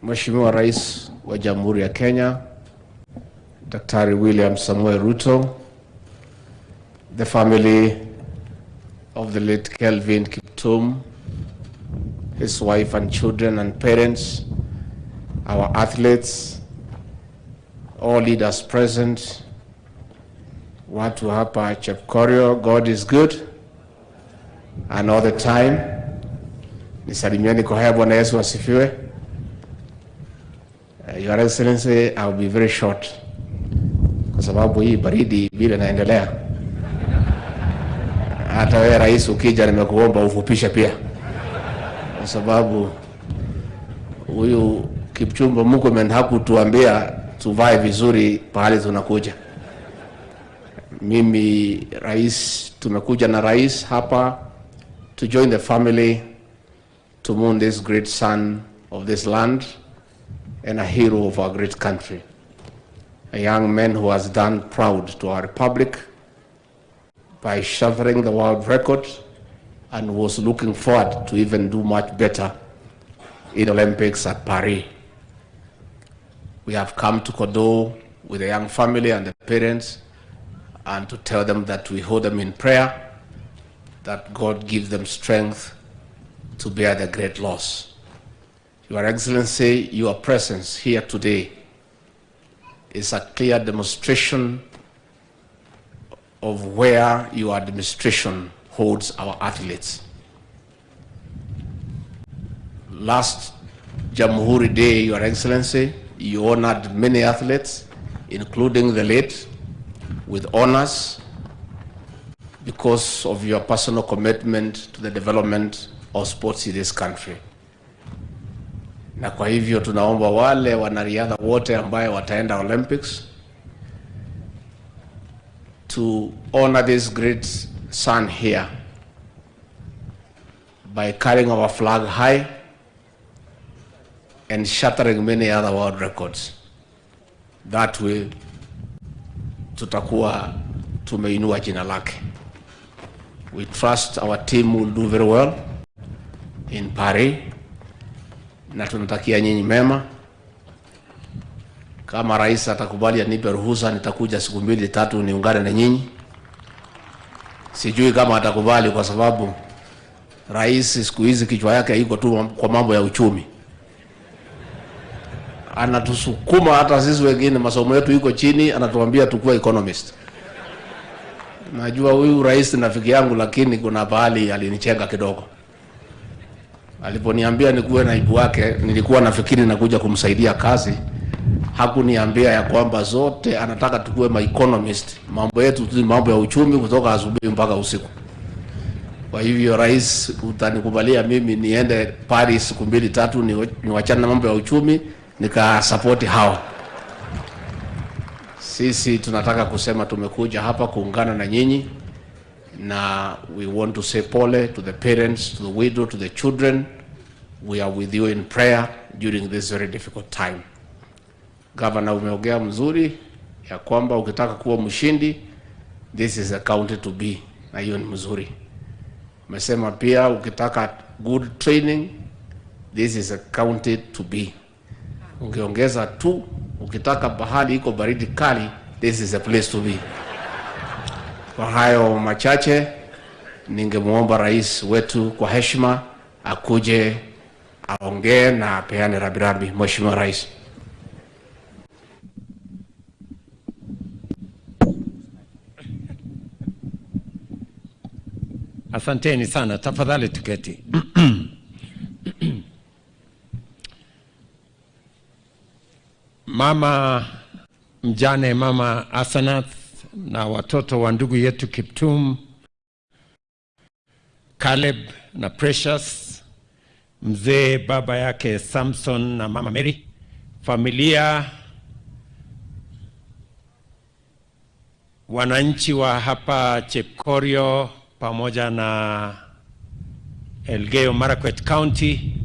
Mheshimiwa Rais wa Jamhuri ya Kenya, Daktari William Samoei Ruto, the family of the late Kelvin Kiptum, his wife and children and parents, our athletes, all leaders present, watu hapa Chepkorio, God is good and all the time. Nisalimieni kwa haya. Bwana Yesu asifiwe. Your Excellency, I will be very short kwa sababu hii baridi vile inaendelea. Hata wewe rais ukija, nimekuomba ufupishe pia, kwa sababu huyu Kipchumba Murkomen hakutuambia tuvae vizuri pahali tunakuja. Mimi rais, tumekuja na rais hapa to join the family to mourn this great son of this land and a hero of our great country, a young man who has done proud to our republic by shattering the world record and was looking forward to even do much better in Olympics at Paris. We have come to condole with the young family and the parents and to tell them that we hold them in prayer, that God gives them strength to bear the great loss. Your Excellency, your presence here today is a clear demonstration of where your administration holds our athletes. Last Jamhuri Day, Your Excellency, you honored many athletes, including the late, with honors because of your personal commitment to the development of sports in this country. Na kwa hivyo tunaomba wale wanariadha wote ambaye wataenda Olympics to honor this great son here by carrying our flag high and shattering many other world records. That way tutakuwa tumeinua jina lake. We trust our team will do very well in Paris, na tunatakia nyinyi mema. Kama rais atakubali anipe ruhusa, nitakuja siku mbili tatu niungane na nyinyi. Sijui kama atakubali kwa sababu rais siku hizi kichwa yake iko tu kwa mambo ya uchumi, anatusukuma hata sisi wengine masomo yetu iko chini, anatuambia tukue economist. Najua huyu rais ni rafiki yangu, lakini kuna pahali alinichenga kidogo. Aliponiambia nikuwe naibu wake, nilikuwa nafikiri nakuja kumsaidia kazi. Hakuniambia ya kwamba zote anataka tukue ma economist, mambo yetu tu ni mambo ya uchumi kutoka asubuhi mpaka usiku. Kwa hivyo, rais, utanikubalia mimi niende Paris siku mbili tatu, niwachane na mambo ya uchumi nikasapoti hawa. Sisi tunataka kusema tumekuja hapa kuungana na nyinyi na we want to say pole to the parents, to the widow, to the children. We are with you in prayer during this very difficult time. Governor, umeongea mzuri ya kwamba ukitaka kuwa mshindi, this is a county to be, na hiyo ni mzuri. Umesema pia ukitaka good training, this is a county to be. Ungeongeza tu, ukitaka pahali iko baridi kali, this is a place to be. Kwa hayo machache, ningemwomba rais wetu kwa heshima akuje aongee na apeane rambirambi. Mheshimiwa Rais. Asanteni sana, tafadhali tuketi. Mama mjane, Mama Asanath na watoto wa ndugu yetu Kiptum, Caleb na Precious, mzee baba yake Samson na Mama Mary, familia, wananchi wa hapa Chepkorio pamoja na Elgeyo Marakwet County,